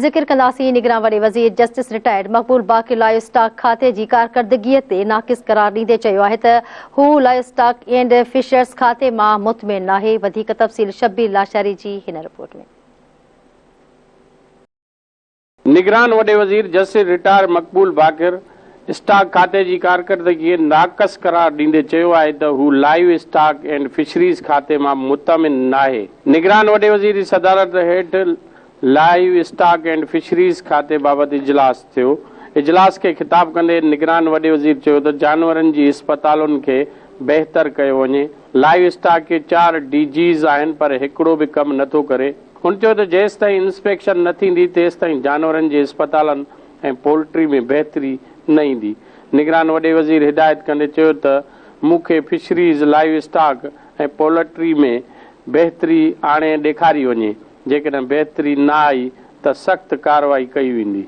ذڪر ڪنداسين نگران وڏي وزير justice retired Maqbool Baqir livestock کاتي جي ڪارڪردگي تي ناقص قرار ڏيندي چيو آهي ته هو لائيو اسٽاڪ اينڊ فشرز کاتي مان مطمئن ناهي. وڌيڪ تفصيل شبير لاشاري جي هن رپورٽ ۾. نگران وڏي وزير justice retired Maqbool Baqir stock کاتي جي ڪارڪردگي کي ناقص قرار ڏيندي چيو آهي ته هو لائيو اسٽاڪ اينڊ فشريز کاتي مان مطمئن ناهي. نگران وڏي وزير جي صدارت هيٺ لائيو اسٽاڪ اينڊ فشريز کاتي بابت اجلاس ٿيو. اجلاس کي خطاب ڪندي نگران وڏي وزير چيو ته جانورن جي اسپتالن کي بهتر ڪيو وڃي، لائيو اسٽاڪ کي چار ڊي جيز آهن پر هڪڙو به ڪم نه ٿو ڪري. هن چيو ته جيستائين انسپيڪشن نه ٿيندي تيستائين جانورن جي اسپتالن ۽ پولٽري ۾ بهتري نه ايندي. نگران وڏي وزير هدايت ڪندي چيو ته مون کي فشريز، لائيو اسٽاڪ ۽ پولٽري ۾ بهتري آڻي ڏيکاري وڃي. جيڪڏهن بهتري نه آئي ته سخت ڪارروائي ڪئي ويندي.